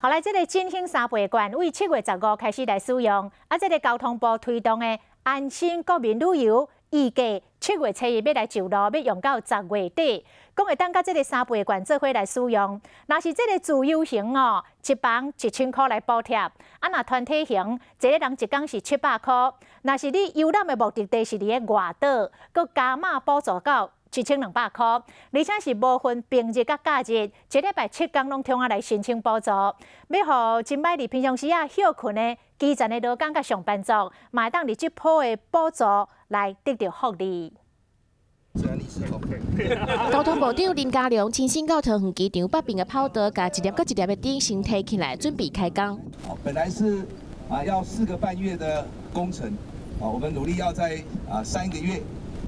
後來，這個振興三倍券為7月15開始來使用，啊，這個交通部推動的安心國民旅遊，預計7月初一欲來上路，欲用到10月底，講會當佮這個三倍券做伙來使用。若是這個自由行哦，一房1000箍來補貼；啊，若團體行，一个人一工是700箍。若是你遊覽的目的地是佇个外島，閣加碼補助到1200箍，而且是無分平日佮假日，一禮拜7工攏通啊來申請補助。欲予真擺佇平常時啊歇睏的基層的勞工佮上班族，嘛會當佇這波的補助來得著福利。交通部長林佳龍親身到桃園機場北邊的跑道，共一粒閣一粒的燈先提起來，準備開工。本來是啊要4個半月的工程，啊我們努力要在3個月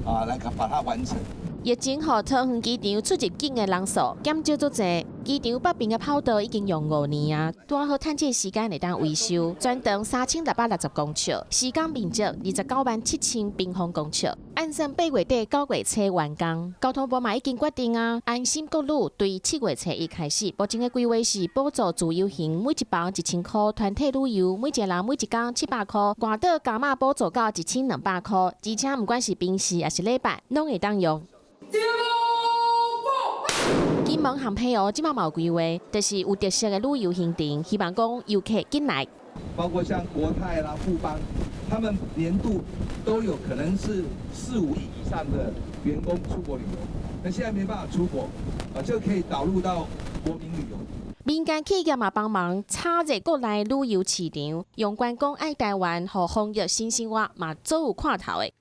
啊來把它完成。疫情予桃園機場出入境的人數減少足濟，機場北邊的跑道已經用5年啊，拄好趁這個時間會當維修，全長3660公尺，施工面積29萬7千平方公尺。按算8月底9月初完工。交通部嘛已經決定啊，安心國旅對7月初一開始，目前的規劃是補助自由行每一房1000箍，團體旅遊每一個人每一工700箍，外島加碼補助到1200箍，而且毋管是平時抑是禮拜，攏會當用。金門和澎湖這擺嘛有規劃，就是有特色的旅遊行程，希望講遊客緊來。包括像國泰啦、富邦，他們年度都有可能是四五億以上的員工出國旅遊，那現在沒辦法出國，啊，就可以導入到國民旅遊。民間企業嘛幫忙炒熱國內旅遊市場，用觀光愛台灣予防疫新生活嘛足有看頭的。